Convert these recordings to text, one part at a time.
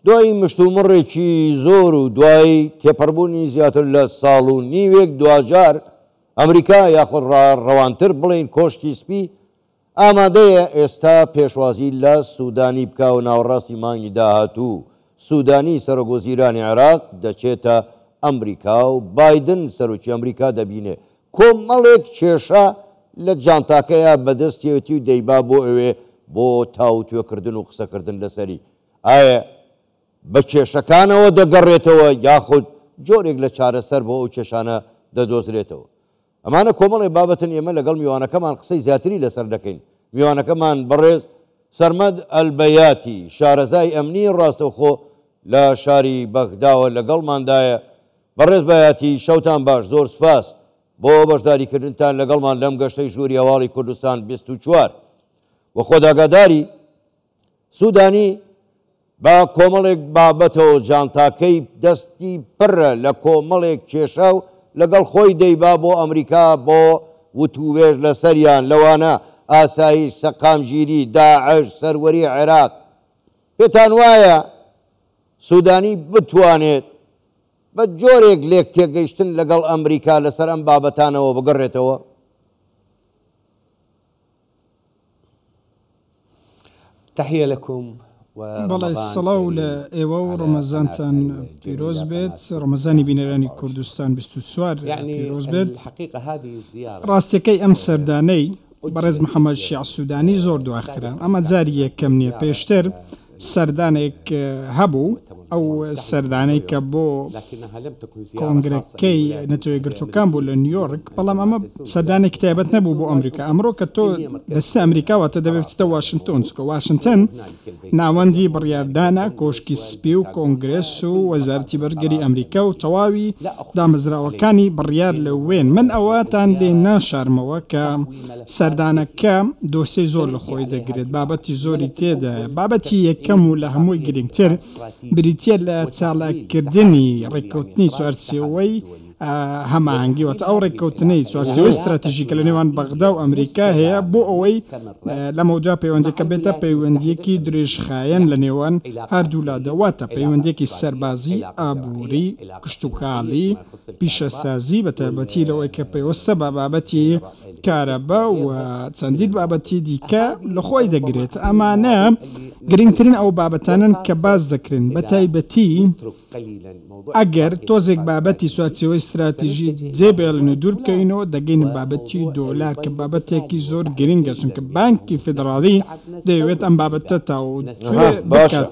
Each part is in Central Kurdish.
دوای مشتومڕێکی زۆر و دوای تێپەڕبوونی زیاتر لە ساڵ و نیوێک دواجار ئەمریکا یاخود ڕەوانتر بڵێین کۆشکی سپی ئامادەیە ئێستا پێشوازی لە سودانی بکا و ناوەڕاستی مانگی داهاتوو سودانی سەرۆک وەزیرانی عێراق دەچێتە ئەمریکا و بایدن سەرۆکی ئەمریکا دەبینێ. کۆمەڵێک کێشە لە جانتاکەیا بەدەستیەتی و دەیبا بۆ ئەوێ بۆ تاوتوێکردن و قسەکردن لەسەری. ئایا بە کێشەکانەوە دەگەڕێتەوە یاخود جۆرێک لە چارەسەر بۆ ئەو کێشانە دەدۆزرێتەوە؟ ئەمانە کۆمەڵێ بابەتن ئێمە لەگەڵ میوانەکەمان قسەی زیاتری لەسەر دەکەین. میوانەکەمان بەڕێز سەرمەد ئەلبەیاتی، شارەزای ئەمنی ڕاستەوخۆ لە شاری بەغداوە لەگەڵماندایە. بەڕێز بەیاتی شەوتان باش، زۆر سوپاس بۆ بەشداریکردنتان لەگەڵمان لەم گەشتەی ژووری هەواڵی کوردستان 24. وە خۆت ئاگاداری سودانی بە کۆمەڵێک بابەتەوە جانتاکەی دەستی پڕە لە کۆمەڵێک کێشە و لەگەڵ خۆی دەیبا بۆ ئەمریکا بۆ وتووێژ لەسەریان، لەوانە ئاسایش، سەقامگیری، داعش، سەروەری عێراق. پێتان وایە سودانی بتوانێت بە جۆرێک لێکتێگەیشتن لەگەڵ ئەمریکا لەسەر ئەم بابەتانەوە بگەڕێتەوە؟ تحیە لکم بەڵێ سڵاو لە ئێوە و ڕەمەزانتان پیرۆز بێت ڕەمەزانی بینەرانی کوردستان 24 پیرۆز بێت ڕاستیەکەی ئەم سەردانەی بەڕێز محەممەد شیع سوودانی زۆر دواخرا ئەمە جاری یەکەم نییە پێشتر سەردانێک هەبوو، ئەو سەردانەی کە بۆ کۆنگرەکەی نەتەوە یەکگرتووەکان بوو لە نیویۆرک، بەڵام ئەمە سەردانێکی تایبەت نەبوو بۆ ئەمریکا. ئەمڕۆ کە تۆ دەچیتە ئەمریکا واتە دەبێت بچیتە واشنتۆن، چونکە واشنتن ناوەندی بڕیاردانە، کۆشکی سپی و کۆنگرێس و وەزارەتی بەرگری ئەمریکا و تەواوی دامەزراوەکانی بڕیار لەوێن. من ئەوەتان لێ ناشارمەوە کە سەردانەکە دۆسیەی زۆر لە خۆی دەگرێت، بابەتی زۆری تێدایە، بابەتی یەکەم و لە هەمووی گرنگتر بریتییە لە چالاککردنی ڕێککەوتنی چوارچێوەی هەماهەنگی، واتە ئەو ڕێککەوتنەی چوارچێوەی ستراتیژی کە لە نێوان بەغدا و ئەمریکا هەیە بۆ ئەوەی لەمەودوا پەیوەندیەکە بێتە پەیوەندییەکی درێژخایەن لە نێوان هەردوولادا، واتە پەیوەندییەکی سەربازی، ئابووری، کشتوکاڵی، پیشەسازی، بەتایبەتی لەوەی کە پەیوەستە بە بابەتی کارەبا و چەندین بابەتی دیکە لەخۆی دەگرێت. ئەمانە گرنگترین ئەو بابەتانەن کە باس دەکرێن، بەتایبەتی ئەگەر تۆزێک بابەتی چوارچێوەی ستراتیژی جێبێڵین و دوور بکەوینەوە، دەگەینە بابەتی دۆلار کە بابەتێکی زۆر گرنگە، چونکە بانکی فیدڕاڵی دەیەوێت ئەم بابەتە تاوتوێ بکات.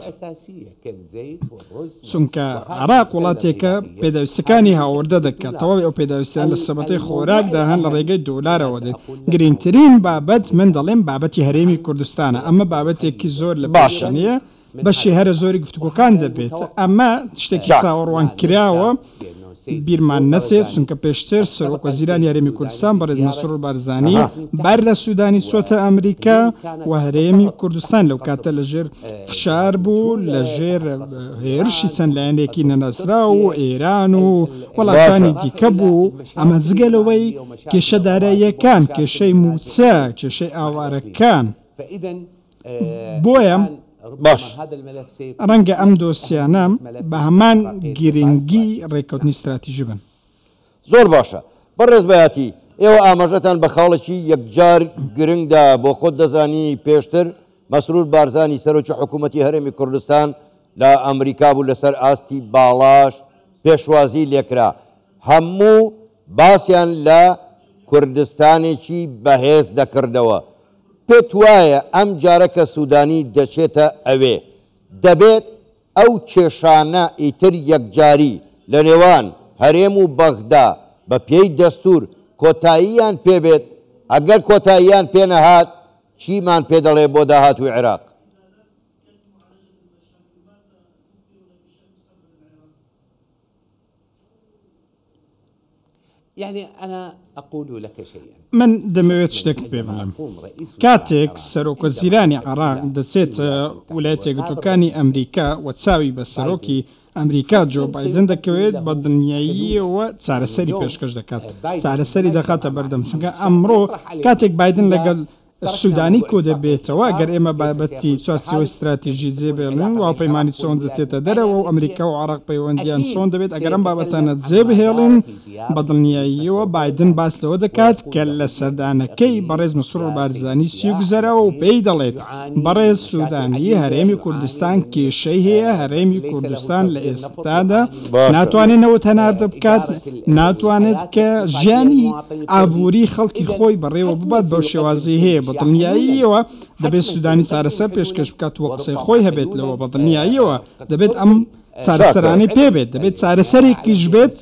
چونکە عێراق وڵاتێکە پێداویستیەکانی هاوردە دەکات، تەواوی ئەو پێداویستیانە لە سەبەتەی خۆراکدا هەن لە ڕێگەی دۆلارەوە دێن، گرنگترین بابەت من دەڵێم بابەتی هەرێمی کوردستانە، ئەمە بابەتێکی زۆر لە باشە. پێشینەیە، بەشی هەرە زۆری گفتوگۆکان دەبێت، ئەمە شتێکی چاوەڕوانکراوە بیرمان نەچێت، چونکە پێشتر سەرۆک وەزیرانی هەرێمی کوردستان بەڕێز مەسرور بارزانی بەر لە سودانی چۆتە ئەمریکا و هەرێمی کوردستان لەو کاتە لەژێر فشار بوو، لەژێر هێرشی چەند لایەنێکی نەناسراو و ئێران و وڵاتانی دیکە بوو، ئەمە جگە لەوەی کێشە داراییەکان، کێشەی مووچە، کێشەی ئاوارەکان. بۆیە باش. ڕەنگە ئەم دۆسیانە بە هەمان گرنگی ڕێککەوتنی ستراتیژی بن. زۆر باشە بەڕێز بەیاتی، ئێوە ئاماژەتان بە خاڵێکی یەکجار گرنگ دا، بۆ خۆت دەزانی پێشتر مەسرور بارزانی سەرۆکی حکوومەتی هەرێمی کوردستان لە ئەمریکا بوو لەسەر ئاستی باڵاش پێشوازی لێکرا، هەموو باسیان لە کوردستانێکی بەهێز دەکردەوە، پێت وایە ئەم جارە کە سودانی دەچێتە ئەوێ دەبێت ئەو کێشانە ئیتر یەکجاری لە نێوان هەرێم و بەغدا بە پێی دەستور کۆتاییان پێ بێت، ئەگەر کۆتاییان پێ نەهات چیمان پێ دەڵێ بۆ داهاتووی عێراق؟ من دەمەوێت شتێکت پێ بڵێم. کاتێک سەرۆکوەزیرانی عێراق دەچێتە ویلایەتە یەکگرتووەکانی ئەمریکا و چاوی بە سەرۆکی ئەمریکا جۆ بایدن دەکەوێت، بە دڵنیاییەوە چارەسەری پێشکەش دەکات، چارەسەری دەخاتە بەردەم، چونکە ئەمڕۆ کاتێک بایدن لەگەڵ سودانی کۆدەبێتەوە، گەر ئێمە بابەتی چوارچێوەی ستراتیژی جێبهێڵین و هاوپەیمانی چۆن دەچێتە دەرەوە و ئەمریکا و عێراق پەیوەندییان چۆن دەبێت، ئەگەر ئەم بابەتانە جێبهێڵین، بەدڵنیاییەوە بایدن باس لەوە دەکات کە لە سەردانەکەی بەڕێز مەسرور بارزانی چی گوزەراوە و پێی دەڵێت، بەڕێز سودانی هەرێمی کوردستان کێشەی هەیە، هەرێمی کوردستان لە ئێستادا ناتوانێت نەوت هەناردە بکات، ناتوانێت کە ژیانی ئابووری خەڵکی خۆی بەڕێوە ببات بەو شێوازەی هەیە، بە دڵنیاییەوە دەبێت سوودانی چارەسەر پێشکەش بکات و قسەی خۆی هەبێت لەوە، بە دڵنیاییەوە دەبێت ئەم چارەسەرانەی پێ بێت، دەبێت چارەسەرێکیش بێت،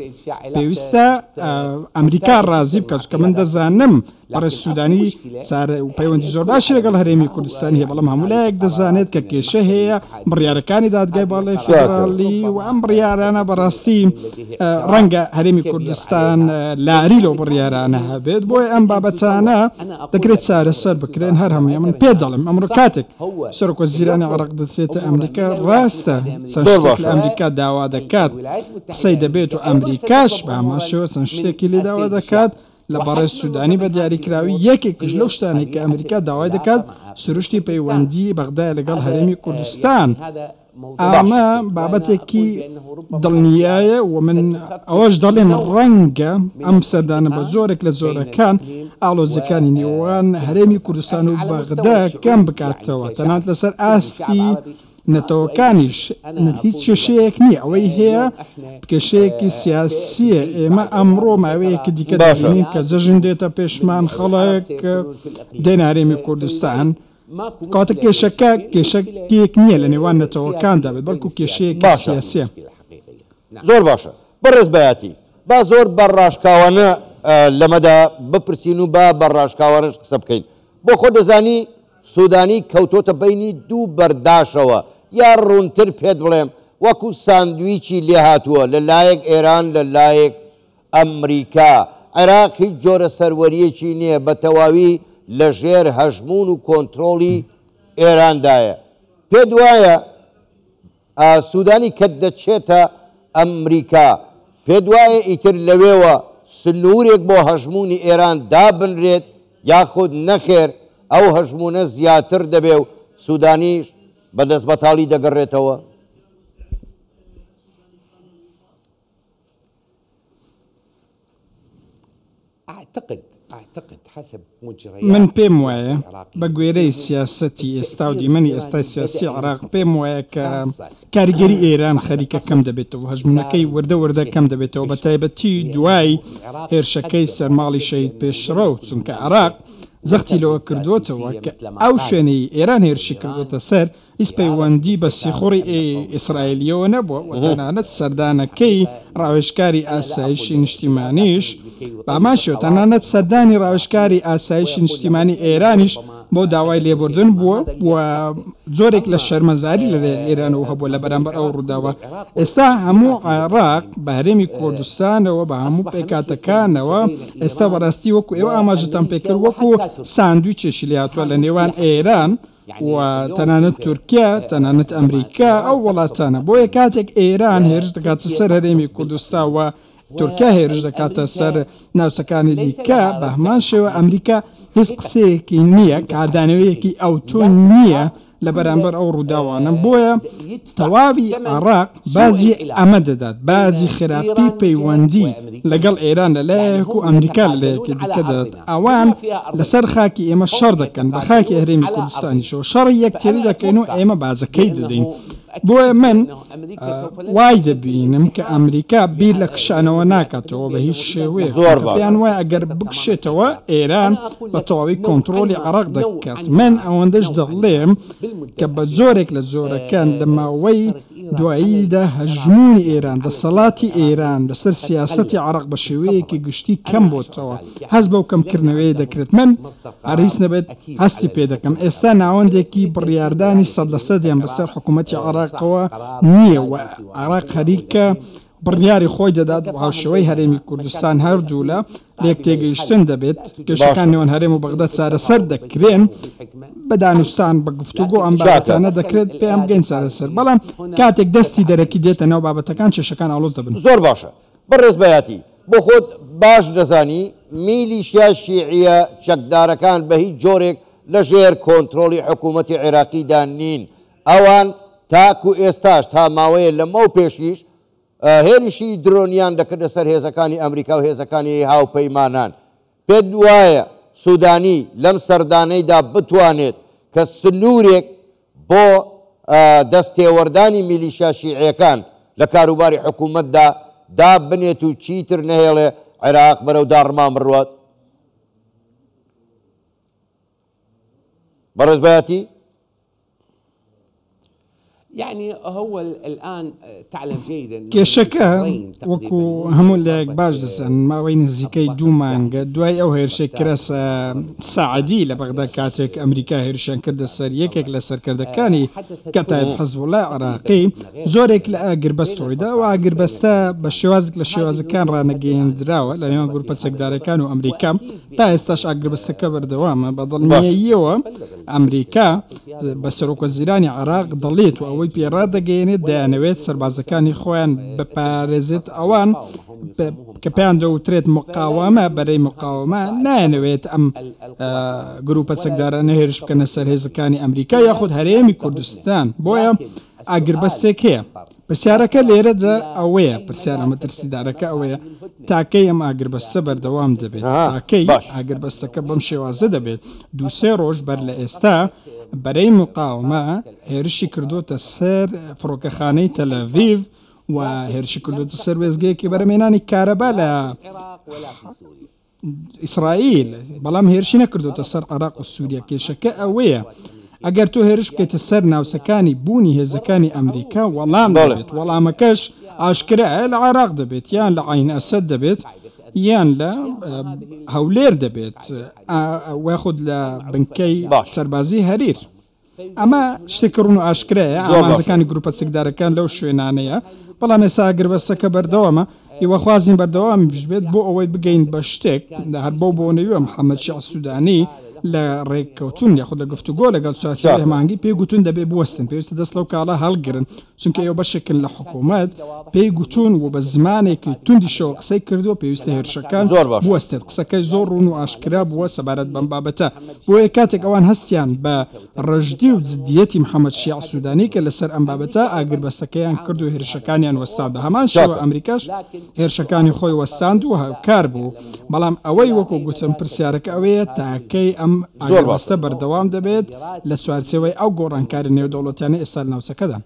پێویستە ئەمریکا ڕازی بکات، چونکە من دەزانم بەڕێز سوودانی پەیوەندی زۆر باشی لەگەڵ هەرێمی کوردستان هەیە، بەڵام هەموو لایەک دەزانێت کە کێشە هەیە، بڕیارەکانی دادگای باڵای فیدراڵی و ئەم بڕیارانە بەڕاستی ڕەنگە هەرێمی کوردستان لاری لەو بڕیارانە هەبێت، بۆیە ئەم بابەتانە دەکرێت چارەسەر بکرێن. هەر هەمووی من پێ دەڵێم ئەمڕۆ کاتێک سەرۆک وەزیرانی عێراق دەچێتە ئەمریکا، ڕاستە چەند شتێک لە ئەمریکا داوا دەکات، قسەی دەبێت و ئەمریکاش بە هەمان شێوە چەند شتێکی لێ داوا دەکات لە بەڕێز سودانی بە دیاریکراوی یەکێکیش لەو شتانەی کە ئەمریکا داوای دەکات سروشتی پەیوەندی بەغدایە لەگەڵ هەرێمی کوردستان. ئەمە بابەتێکی دڵنیایە و من ئەوەش دەڵێم ڕەنگە ئەم سەردانە بە جۆرێک لە جۆرەکان ئاڵۆزیەکانی نێوان هەرێمی کوردستان و بەغدا کەم بکاتەوە، تەنانەت لەسەر ئاستی نەتەوەکانیش هیچ کێشەیەک نییە، ئەوەی هەیە کێشەیەکی سیاسییە. ئێمە ئەمڕۆ ماوەیەکی دیکە دەبینین کە جەژن دێتە پێشمان، خەڵک دێنە هەرێمی کوردستان، کەواتە کێشەکە کێشەیەک نییە لە نێوان نەتەوەکاندا بێت، بەڵکو کێشەیەکی سیاسییە. زۆر باشە بەڕێز بەیاتی، با زۆر بە ڕاشکاوانە لەمەدا بپرسین و با بە ڕاشکاوانەش قسە بکەین. بۆ خۆت دەزانی سودانی کەوتۆتە بەینی دوو بەرداشەوە، یا ڕوونتر پێت بڵێم وەکو ساندویچی لێهاتووە، لە لایەک ئێران لە لایەک ئەمریکا. عێراق هیچ جۆرە سەروەرییەکی نییە، بە تەواوی لە ژێر هەژموون و کۆنترۆڵی ئێراندایە. پێت وایە سودانی کە دەچێتە ئەمریکا، پێت وایە ئیتر لەوێوە سنوورێک بۆ هەژموونی ئێران دابنرێت یاخود نەخێر ئەو هەژموونە زیاتر دەبێ و سودانیش بە دەستبەتاڵی دەگەڕێتەوە؟ من پێم وایە بە گوێرەی سیاسەتی ئێستا و دیمەنی ئێستای سیاسی عێراق، پێم وایە کە کاریگەری ئێران خەریکە کەم دەبێتەوە، هەژموونەکەی وردە وردە کەم دەبێتەوە، بە تایبەتی دوای هێرشەکەی سەر ماڵی شەهید پێشڕەو، چونکە عێراق جەختی لەوە کردووەتەوە کە ئەو شوێنەی ئێران هێرشی کردووەتە سەر هیچ پەیوەندی بە سیخوڕی ئیسرائیلییەوە نەبووە و تەنانەت سەردانەکەی ڕاوێژکاری ئاسایشی نیشتیمانیش بە هەمان شێوە، تەنانەت سەردانی ڕاوێژکاری ئاسایشی نیشتیمانی ئێرانیش بۆ داوای لێبوردن بووە و جۆرێک لە شەرمەزاری لەلایەن ئێرانەوە هەبووە لە بەرامبەر ئەو ڕووداوە. ئێستا هەموو عێراق بە هەرێمی کوردستانەوە، بە هەموو پێکهاتەکانەوە، ئێستا بەڕاستی وەکو ئێوە ئاماژەتان پێکرد وەکو ساندویچێکی لێهاتووە لە نێوان ئێران و تەنانەت تورکیا، تەنانەت ئەمریکا، ئەو وڵاتانە. بۆیە کاتێک ئێران هێرش دەکاتە سەر هەرێمی کوردستان و تورکیا هێرش دەکاتە سەر ناوچەکانی دیکە، بە هەمان شێوە ئەمریکا هیچ قسەیەکی نییە، کاردانەوەیەکی ئەوتۆ نییە لە بەرامبەر ئەو ڕووداوانە. بۆیە تەواوی عێراق باجی ئەمە دەدات، باجی خراپی پەیوەندی لەگەڵ ئێران لە لایەک و ئەمریکا لە لایەکی دیکە دەدات. ئەوان لەسەر خاکی ئێمە شەڕ دەکەن، بە خاکی هەرێمی کوردستانیشەوە شەڕی یەکتری دەکەین و ئێمە باجەکەی دەدەین. بۆیە من وای دەبینم کە ئەمریکا بیر لە کشانەوە ناکاتەوە بە هیچ شێوەیەک، چونکە پێیان وایە ئەگەر بکشێتەوە ئێران بە تەواوی کۆنتڕۆڵی عێراق دەکات. من ئەوەندەش دەڵێم کە بە جۆرێک لە جۆرەکان لە ماوەی دواییدا هەژموونی ئێران، دەسەڵاتی ئێران لەسەر سیاسەتی عێراق بە شێوەیەکی گشتی کەم بۆتەوە، هەست بەو کەمکردنەوەیە دەکرێت. من هەر هیچ نەبێت هەستی پێ دەکەم. ئێستا ناوەندێکی بڕیاردانی سەد لە سەدیان بەسەر حکوومەتی عێراقەوە نییە و عێراق خەریکە بڕیاری خۆی دەدات و هاوشێوەی هەرێمی کوردستان هەردوولا لێکتێگەیشتن دەبێت، کێشەکان نێوان هەرێم و بەغدا چارەسەر دەکرێن بە دانوستان، بە گفتوگۆ ئەم بابەتانە دەکرێت پێیان بگەین چارەسەر، بەڵام کاتێک دەستی دەرەکی دێتە ناو بابەتەکان کێشەکان ئاڵۆز دەبن. زۆر باشە بەڕێز بەیاتی، بۆ خۆت باش دەزانی میلیشیا شیعیە چەکدارەکان بە هیچ جۆرێک لەژێر کۆنترۆڵی حکوومەتی عێراقیدا نین. ئەوان تاکو ئێستاش تا ماوەیە لەمەو پێشیش هێرشی درۆنیان دەکردە سەر هێزەکانی ئەمریکا و هێزەکانی هاوپەیمانان. پێت وایە سوودانی لەم سەردانەیدا بتوانێت کە سنوورێک بۆ دەستێوەردانی میلیشیا شیعیەکان لە کاروباری حکوومەتدا دابنێت و چیتر نەهێڵێ عێراق بەرەو داڕمان بڕوات؟ بەڕێز بەیاتی؟ کێشەکە وەکو هەموو لایەک باش دەزانن ماوەی نزیکەی دوو مانگە دوای ئەو هێرشەی کرا سەعدی لە بەغدا کاتێک ئەمریکا هێرشیان کردە سەر یەکێک لە سەرکردەکانی کەتایب حزبوڵای عێراقی زۆرێک لە ئاگربەست ڕوویدا و ئاگربەستە بە شێوازێک لە شێوازەکان ڕانەگەیەندراوە لە نێوان گروپە چەکدارەکان و ئەمریکا تا ئێستاش ئاگربەستەکە بەردەوامە بە دڵنیاییەوە ئەمریکا بە سەرۆکوەزیرانی عێراق دەڵێت و ئەوەی پێ ڕادەگەیەنێت دەیانەوێت سەربازەکانی خۆیان بپارێزێت ئەوان کە پێیان دەوترێت مقاوەمە بەرەی مقاوەمە نایانەوێت ئەم گروپە چەکدارانە هێرش بکەنە سەر هێزەکانی ئەمریکا یاخود هەرێمی کوردستان بۆیە ئاگربەستێک هەیە پرسیارەکە لێرەدا ئەوەیە، پرسیارە مەترسیدارەکە ئەوەیە تاکەی ئەم ئاگربەستە بەردەوام دەبێت؟ تاکەی ئاگربەستەکە بەم شێوازە دەبێت؟ دوو سێ ڕۆژ بەر لە ئێستا بەرەی مقاومە هێرشی کردۆتە سەر فڕۆکەخانەی تەلەڤیڤ و هێرشی کردۆتە سەر وێستگەیەکی بەرهەمهێنانی کارەبا لە ئیسرائیل، بەڵام هێرشی نەکردۆتە سەر عێراق و سووریا، کێشەکە ئەوەیە ئەگەر تۆ هێرش بکەیتە سەر ناوچەکانی بوونی هێزەکانی ئەمریکا وەڵام دەبێت، وەڵامەکەش ئاشکرایە لە عێراق دەبێت یان لە عەین ئەسەد دەبێت یان لە هەولێر دەبێت یاخود لە بنکەی سەربازی هەریر. ئەمە شتێکی ڕوون و ئاشکرایە، ئامانجەکانی گروپە چەکدارەکان لەو شوێنانەیە، بەڵام ئێستا ئاگربەستەکە بەردەوامە، هیواخوازین بەردەوامیش بێت بۆ ئەوەی بگەین بە شتێک، هەر بەو بۆنەیەوە محەمەد شیاع سودانی لە ڕێککەوتن یاخود لە گفتوگۆ لەگەڵ چوارچێوەی هەماهەنگی پێی گوتوون دەبێت بوەستن، پێویستە دەست لەو کاڵا هەڵگرن، چونکە ئێوە بەشێکن لە حکوومەت، پێی گوتوون و بە زمانێکی توندیشەوە قسەی کردووە، پێویستە هێرشەکان بوەستێت، قسەکەی زۆر ڕوون و ئاشکرا بووە سەبارەت بەم بابەتە، بۆیە کاتێک ئەوان هەستیان بە ڕژدی و جدییەتی محەمەد شیاع سوودانی کرد لەسەر ئەم بابەتە، ئاگربەستەکەیان کرد و هێرشەکانیان وەستاند، بە هەمان شێوە ئەمریکاش هێرشەکانی خۆی وەستاند و هاوکار بوو، بەڵام ئەوەی وەکو گوتم پرسیارەکە ئەوەیە تا کەی ئەم ئاگربەستە بەردەوام دەبێت لە چوارچێوەی ئەو گۆڕانکاری نێودەوڵەتیانەی ئێستا لە ناوچەکەدان.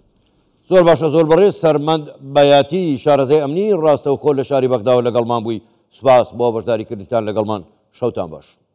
زۆر باشە زۆر بەڕێز سەرمەند بەیاتی شارەزای ئەمنی ڕاستەوخۆ لە شاری بەغداوە لەگەڵمان بووی سوپاس بۆ بەشداریکردنتان لەگەڵمان شەوتان باش.